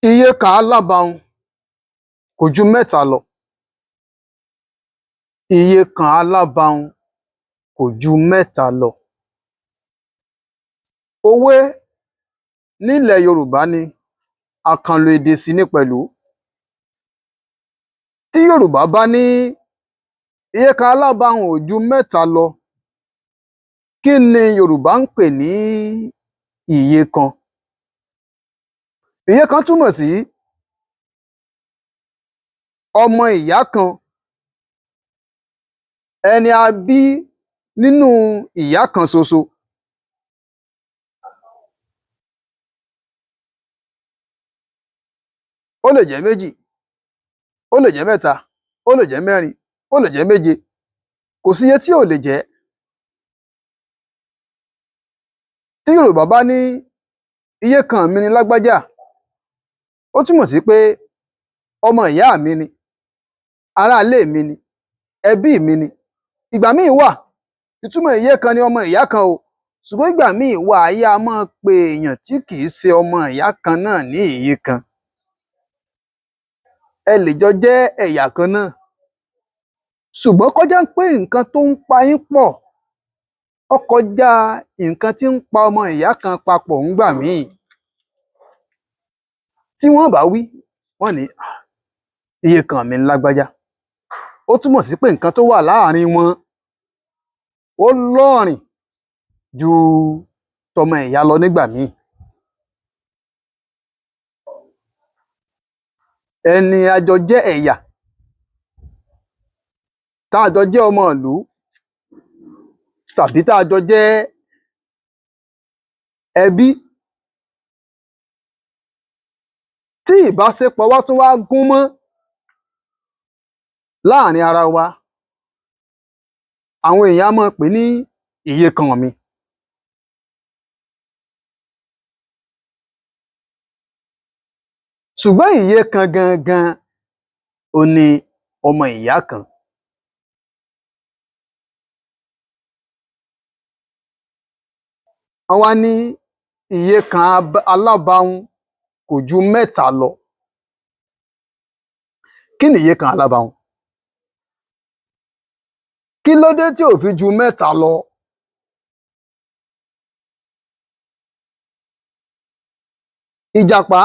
Iyẹ̀kà alábahun kò ju mẹ́ta lọ. Iyẹ̀kàn alábahun kò ju mẹ́ta lọ. Òwe nílẹ̀ Yorùbá ni àkànlò èdè sì ni pẹ̀lú. Tí Yorùbá bá ní iyẹ̀kàn alábahun ò ju mẹ́ta lọ, kí ni Yorùbá ń pè ní ìyekan? Ìyekan túmọ̀ sí ọmọ ìyá kan, ẹni a bí nínú ìyá kan ṣoṣo. Ó lè jẹ́ méjì, ó lè jẹ́ mẹ́ta, ó lè jẹ́ mẹ́rin, ó lè jẹ́ méje, kò síye tí ò lè jẹ́. Tí Yorùbá bá ní iyẹ̀kàn mi ni lágbájá, ó túmọ̀ sí pé ọmọ ìyá mi ni, aráalé mi ni, ẹbí mi ni. Ìgbà míì wà, ìtumọ̀ ìyekan ni ọmọ ìyá kan o, ṣùgbọ́n ìgbà míì wà, ayé a máa pe èèyàn tí kìí ṣe ọmọ ìyá kan náà ní ìyekan. Ẹ lè jọ jẹ́ ẹ̀yà kan náà, ṣùgbọ́n kó jẹ́ pé nǹkan tó ń pa yín pọ̀, ó kọjá nǹkan tí ń pa ọmọ ìyá kan papọ̀ ńgbà míì. Tí wọ́n bá wí, wọ́n ní iyẹ̀kàn mi ni lágbájá. Ó túmọ̀ sí pé nǹkan tó wà láàrin wọn, ó lọ́ọ̀rìn ju tọmọ ìyá lọ nígbà míì. Ẹni a jọ jẹ́ ẹ̀yà, tá a jọ jẹ́ ọmọ ìlú, tàbí tá a jọ jẹ́ ẹbí, tí ìbáṣepọ̀ wa tún wá gún mọ́ láàrin ara wa, àwọn èèyàn á máa pè é ní ìyekan mi. Ṣùgbọ́n ìyekan gangan òhun ni ọmọ ìyá kan. Wọ́n wá ní ìyekan alábahun kò ju mẹ́ta lọ. Kí ni ìyekan alábahun? Kí ló dé tí ò fi ju mẹ́ta lọ? Ìjàpá,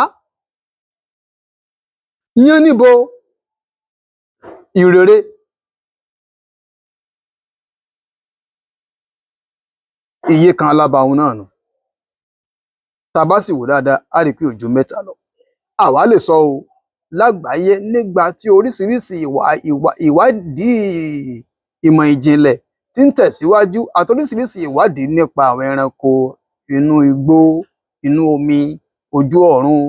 Yánníbo, Ìrèrè. Ìyekan alábahun náà nù. Tá a bá sì wò ó dáadáa, á rí i pé ò ju mẹ́ta lọ. A wá lè sọ o lágbàáyé nígbà tí oríṣiríṣi ìwà ìwà ìwádìí ìmọ̀ ìjìnlẹ̀ tí ń tẹ̀síwájú àti oríṣiríṣi ìwádìí nípa àwọn ẹranko inú igbó, inú omi, ojú ọ̀run.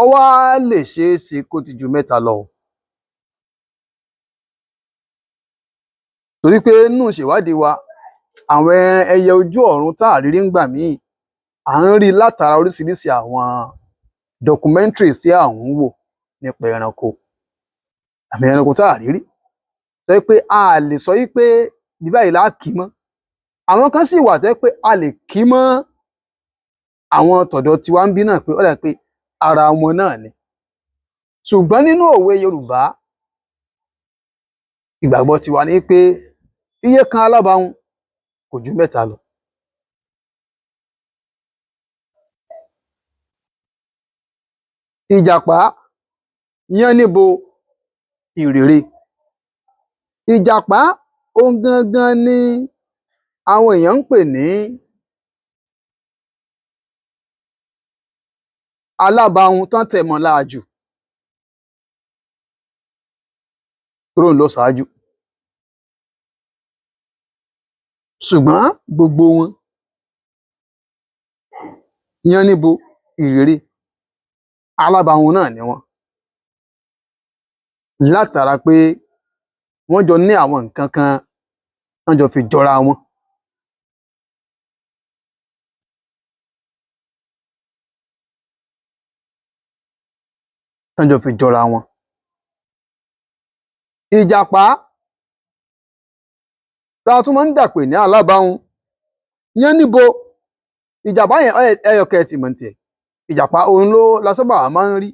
Ó wá lè ṣeé ṣe kó ti ju mẹ́ta lọ o. Torí pé nínú ìṣèwádìí wa, àwọn ẹyẹ ojú ọ̀run tá à rí rí ńgbà míì, à ń rí látara oríṣiríṣi àwọn documentaries tí à ń wò nípa ẹranko. Àwọn ẹranko tá à rí rí. Tó jẹ́ pé a à lè sọ wí pé ibi báyìí lá kì í mọ́. Àwọn kan sì wà tó jẹ́ pé a lè kì í mọ́ àwọn tọ̀dọ̀ tiwa ńbí náà pé ó dà pé ara wọn náà ni. Ṣùgbọ́n nínú òwe Yorùbá, ìgbàgbọ́ tiwa ni pé iyẹ̀kàn alábahun kò ju mẹ́ta lọ. Ìjàpá, Yánníbo, Ìrèrè. Ìjàpá òun gangan ni àwọn èèyàn ń pè ní alábahun tán tẹ̀ mọ́ láa jù. Torí òun ló ṣáájú. Ṣùgbọ́n gbogbo wọn, Yánníbo, Ìrèrè, alábahun náà ni wọ́n. Látara pé wọ́n jọ ní àwọn nǹkan kan tán jọ fi jọra wọn. Tán jọ fi jọra wọn. Ìjàpá tá a tún máa ń dàpè ní alábàáhùn Yánníbo. Ìjàpá yẹn ẹyọkẹ tì mọ̀ tiẹ̀. Ìjàpá òun ló la sábà máa ń rí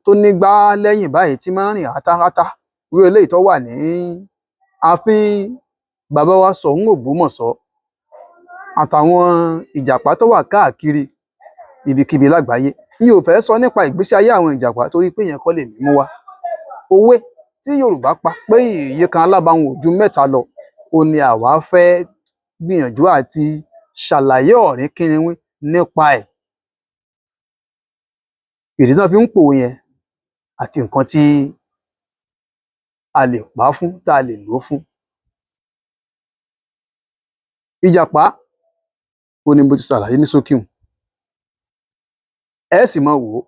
tó nígbá lẹ́yìn báyìí tí máa ń rìn rátáhátá, irú eléyìí tó wà ní ààfin bàbá wa Ṣọ̀ún Ògbómọ̀ṣọ́ àtàwọn ìjàpá tó wà káàkiri ibikíbi lágbàáyé. Mi ò fẹ́ sọ nípa ìgbésí ayé àwọn ìjàpá torí pé ìyẹn kọ́ lèmi mú wá. Òwe tí Yorùbá pa pé ìyèkan alábàáhùn ò ju mẹ́ta lọ, ó ní àwa fẹ́ gbìyànjú àti ṣàlàyé ọ̀rìn kínníwín nípa ẹ̀. Ìdí tí wọ́n fi ń pòwe yẹn àti nǹkan tí a lè pa á fún, tá a lè lò ó fún. Ìjàpá ó ní mo ti ṣàlàyé ní ṣókí un. Ẹ sì máa wò ó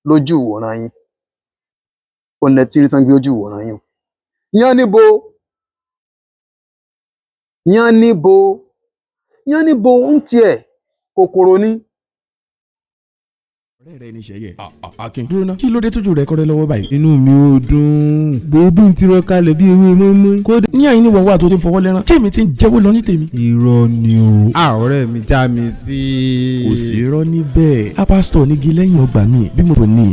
lójú ìwòran yín. Òun lẹ ti rí tán gbé ojú ìwòran yín un. Yánníbo, Yánníbo, Yánníbo ń tiẹ̀ kòkòrò ni. Ọ̀rẹ́ rẹ ní sẹ́yẹ. Akin, dúró ná, kí ló dé tójú rẹ kọ́rẹ́ lọ́wọ́ báyìí? Inú mi ò dùn, gbòógì ń tirọ kalẹ̀ bí ewé mọ́mọ́ kódà. Ní àyín ní wọ́n wà tó ti ń fọwọ́ lẹ́rán tí èmi ti ń jẹ́wọ́ lọ ní tèmi. Irọ́ ni o. A ọ̀rẹ́ mi, já mi sí. Kò sí irọ́ níbẹ̀. Apastore nígi lẹ́yìn ọgbà mi bí mo ní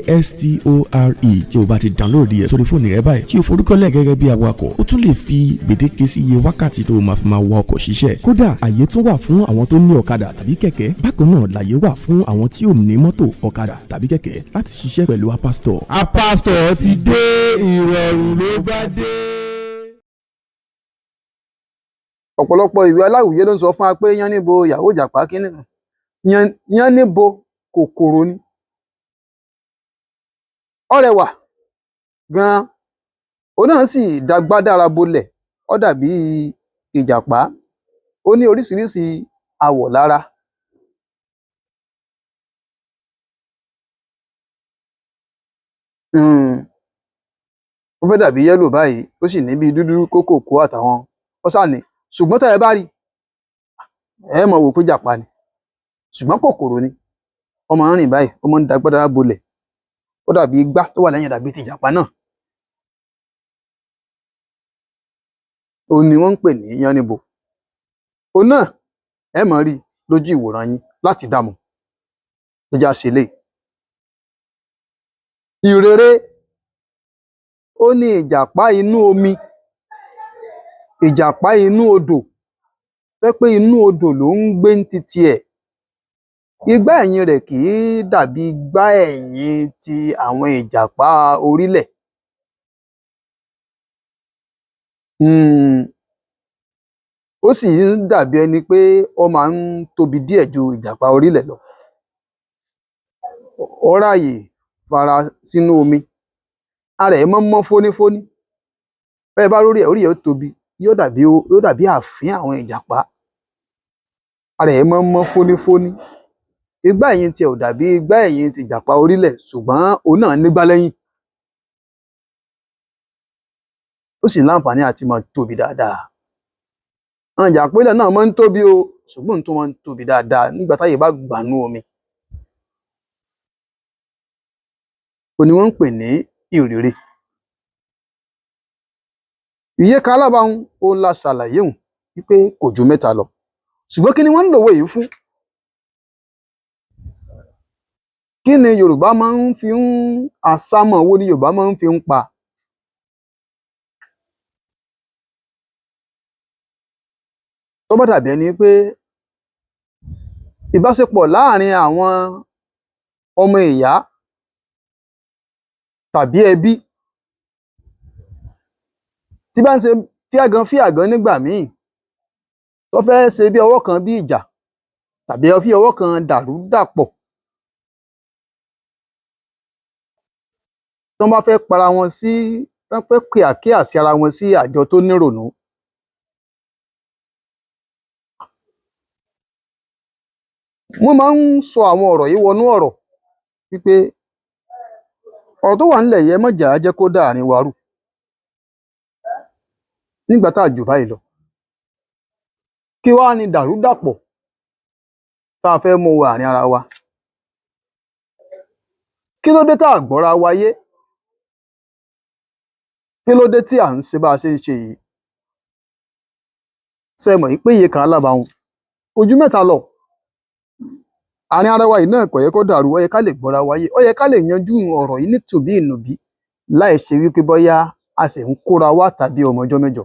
APPASTORE. Tí o bá ti download ẹ̀ sórí fóònù rẹ báyìí, tí o forúkọlẹ̀ gẹ́gẹ́ bí awakọ̀, o tún lè fi gbèdéke sí iye wákàtí tó o máa fi máa wa ọkọ̀ ṣiṣẹ́. Kódà, àyè tún wà fún àwọn tó ní ọ̀kadà tàbí kẹ̀kẹ́. Bákan náà làyè wà fún àwọn tí ò ní mọ́tò, ọ̀kadà tàbí kẹ̀kẹ́ láti ṣiṣẹ́ pẹ̀lú Apastore. Apastore ti dé, ìrọ̀rùn ló bá dé. Ọ̀pọ̀lọpọ̀ ìwé aláwìyé ló ń sọ fún wa pé Yánníbo ìyàwó ìjàpá kínní kan. Yánníbo kòkòrò ni. Ó rẹwà gan-an, òun náà sì dagbádára bolẹ̀, ó dàbí ìjàpá. Ó ní oríṣiríṣi àwọ̀ lára. Ó fẹ́ dàbí yellow báyìí, ó sì ní bí dúdú kókòkó àtàwọn ó sà ní. Ṣùgbọ́n tẹ́ ẹ bá rí, ẹ mọ̀ wò pé ìjàpá ni. Ṣùgbọ́n kòkòrò ni. Ó máa ń rìn báyìí, ó máa ń dagbádára bolẹ̀. Ó dàbí igbá tó wà lẹ́yìn, dàbí ti ìjàpá náà. Òun ni wọ́n ń pè ní Yánníbo. Òun náà ẹ máa rí lójú ìwòran yín láti dá mọ̀. Ẹ jẹ́ á ṣe eléyìí. Ìrèrè ó ní ìjàpá inú omi, ìjàpá inú odò, tó jẹ́ pé inú odò ló ń gbé ní titi ẹ̀. Igbá ẹ̀yìn rẹ̀ kì í dàbí igbá ẹ̀yìn ti àwọn ìjàpá orílẹ̀. Ó sì ń dàbí ẹni pé ó máa ń tóbi díẹ̀ ju ìjàpá orílẹ̀ lọ. Ó ráàyè fara sínú omi. Ara ẹ̀ máa ń mọ́ fónífóní. Bẹ́ ẹ bá rórí ẹ̀, orí ẹ̀ ó tóbi, yóò dàbí ààfín àwọn ìjàpá. Ara ẹ̀ máa ń mọ́ fónífóní. Igbá ẹ̀yìn tiẹ̀ ò dàbí igbá ẹ̀yìn ti ìjàpá orílẹ̀, ṣùgbọ́n òun náà nígbá lẹ́yìn. Ó sì láǹfààní àti máa tóbi dáadáa. Àwọn ìjàpá orílẹ̀ náà máa ń tóbi o, ṣùgbọ́n òun tún máa ń tóbi dáadáa nígbà táyè bá gbà nínú omi. Òun ni wọ́n ń pè ní ìrèrè. Ìyèkan alábàhùn òun la ṣàlàyé hùn wípé kò ju mẹ́ta lọ. Ṣùgbọ́n kí ni wọ́n ń lòwe yìí fún? Kí ni Yorùbá máa ń fi ń àsámọ̀ wo ni Yorùbá máa ń fi ń pa? Tó bá dàbí ẹni pé ìbáṣepọ̀ láàrin àwọn ọmọ ìyá tàbí ẹbí tí bá ń ṣe fíàgan fíàgan nígbà míì, tó fẹ́ ṣe bí ọwọ́ kan bí ìjà tàbí fi ọwọ́ kan dàrúdàpọ̀, tán bá fẹ́ para wọn sí, tán fẹ́ pe àkíyèsí ara wọn sí àjọ tó nírònú. Wọ́n máa ń sọ àwọn ọ̀rọ̀ yìí wọnú ọ̀rọ̀ wípé ọ̀rọ̀ tó wà ńlẹ̀ yìí, ẹ má jẹ́ á jẹ́ kó dá àárín wa rú nígbà tá à jù báyìí lọ. Kí wá ni dàrúdàpọ̀ tá a fẹ́ mú wọ àárín ara wa? Kí ló dé tá à gbọ́ra wa yé? Kí ló dé tí à ń ṣe bá a ṣe ń ṣe yìí? Ṣé ẹ mọ̀ wípé iye kan alábàáhùn kò ju mẹ́ta lọ. Àárín ara wa yìí náà kò yẹ kó dàrú, ó yẹ ká lè gbọ́ra wa yé, ó yẹ ká lè yanjú ọ̀rọ̀ yìí nítùbí ìnùbí láì ṣe wípé bóyá a sì ń kóra wá tàbí ọmọ ọjọ́ mẹ́jọ.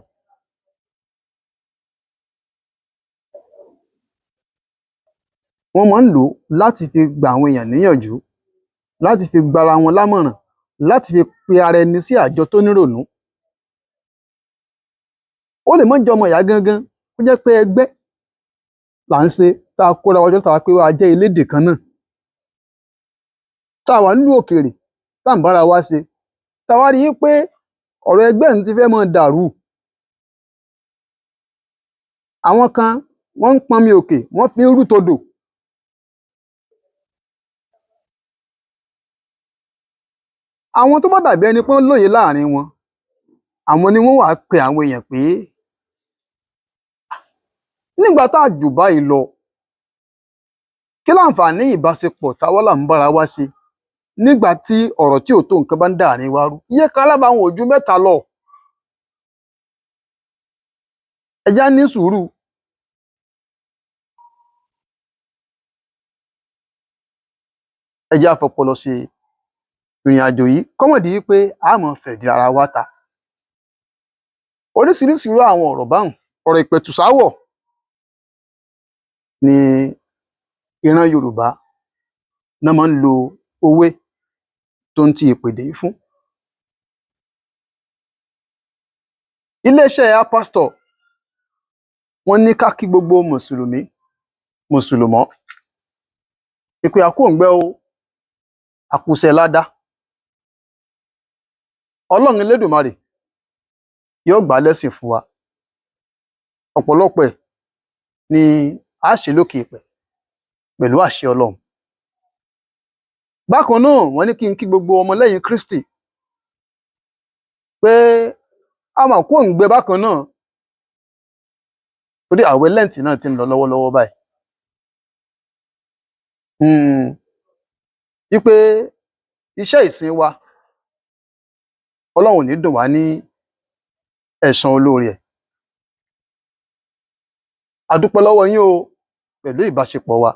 Wọ́n máa ń lò ó láti fi gba àwọn èèyàn níyànjú, láti fi gbara wọn lámọ̀ràn, láti fi pe ara ẹni sí àjọ tó nírònú. Ó lè má jẹ́ ọmọ ìyá gangan, kó jẹ́ pé ẹgbẹ́ là ń ṣe tá a kóra wa jọ látara pé a jẹ́ elédè kan náà. Tá a wà nílùú òkèèrè, tá à ń bára wa ṣe, tá a wá rí i pé ọ̀rọ̀ ẹgbẹ́ ń ti fẹ́ máa dàrú. Àwọn kan wọ́n ń pọnmi òkè, wọ́n fi ń rú todò. Àwọn tó bá dàbí ẹni pé wọ́n lóye láàrin wọn, àwọn ni wọ́n wàá pe àwọn èèyàn pé nígbà tá a jù báyìí lọ, kí láǹfààní ìbáṣepọ̀ táwa là ń bára wa ṣe nígbà tí ọ̀rọ̀ tí ò tó nǹkan bá ń dà àárín wa rú? Iye kan alábàáhùn ò ju mẹ́ta lọ. Ẹ jẹ́ á ní sùúrù. Ẹ jẹ́ á fọpọlọ ṣe ìrìn àjò yìí kó má di wípé a máa fẹ̀dí ara wa ta. Oríṣiríṣi irú àwọn ọ̀rọ̀ báhùn, ọ̀rọ̀ ìpẹ̀tùsááwọ̀ ni ìran Yorùbá ná máa ń lo òwe tó ń ti ìpèdè yìí fún. Iléeṣẹ́ Apastor wọ́n ní ká kí gbogbo Mùsùlùmí, Mùsùlùmọ́ wípé a kú òǹgbẹ o, a kúṣẹ́ ládá. Ọlọ́run Elédùmarè yóò gbà á lẹ́sìn fún wa. Ọ̀pọ̀lọpọ̀ ẹ̀ ni á ṣe lókè èèpẹ̀ pẹ̀lú àṣẹ Ọlọ́run. Bákan náà, wọ́n ní kí n kí gbogbo ọmọlẹ́yìn Krístì pé a mà kú òǹgbẹ bákan náà, torí àwẹ̀ Lẹ́ǹtì náà ti ń lọ lọ́wọ́lọ́wọ́ báyìí. Wípé iṣẹ́ ìsìn wa, Ọlọ́run ò ní dùn wá ní ẹ̀san olóore ẹ̀. A dúpẹ́ lọ́wọ́ yín o pẹ̀lú ìbáṣepọ̀ wa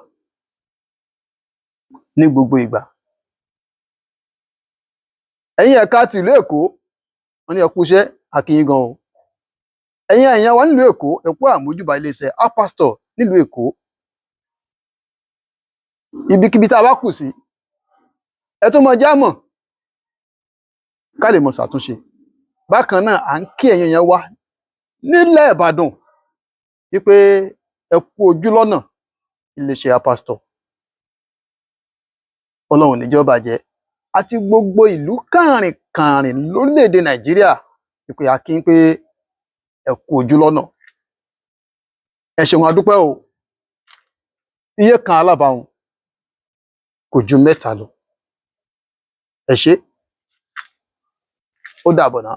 ní gbogbo ìgbà. Ẹ̀yin ẹ̀ka ti ìlú Èkó, wọ́n ní ẹ kú iṣẹ́, a kí yín gan o. Ẹ̀yin èèyàn wa nílùú Èkó, ẹ kú àmójúbà iléeṣẹ́ Apastor nílùú Èkó. Ibikíbi tá a bá kù sí, ẹ tún mọ jẹ́ á mọ̀ ká lè mọ ṣàtúnṣe. Bákan náà, à ń kí ẹ̀yin èèyàn wa nílẹ̀ Ìbàdàn wípé ẹ kú ojú lọ́nà iléeṣẹ́ Apastor. Ọlọ́run ò ní jẹ́ ó bàjẹ́. Àti gbogbo ìlú kàrìnkàrìn lórílẹ̀-èdè Nàìjíríà wípé a kí yín pé ẹ kú ojú lọ́nà. Ẹ ṣeun a dúpẹ́ o. Iye kan alábàáhùn kò ju mẹ́ta lọ. Ẹ ṣé. Ó dàbọ̀ ná.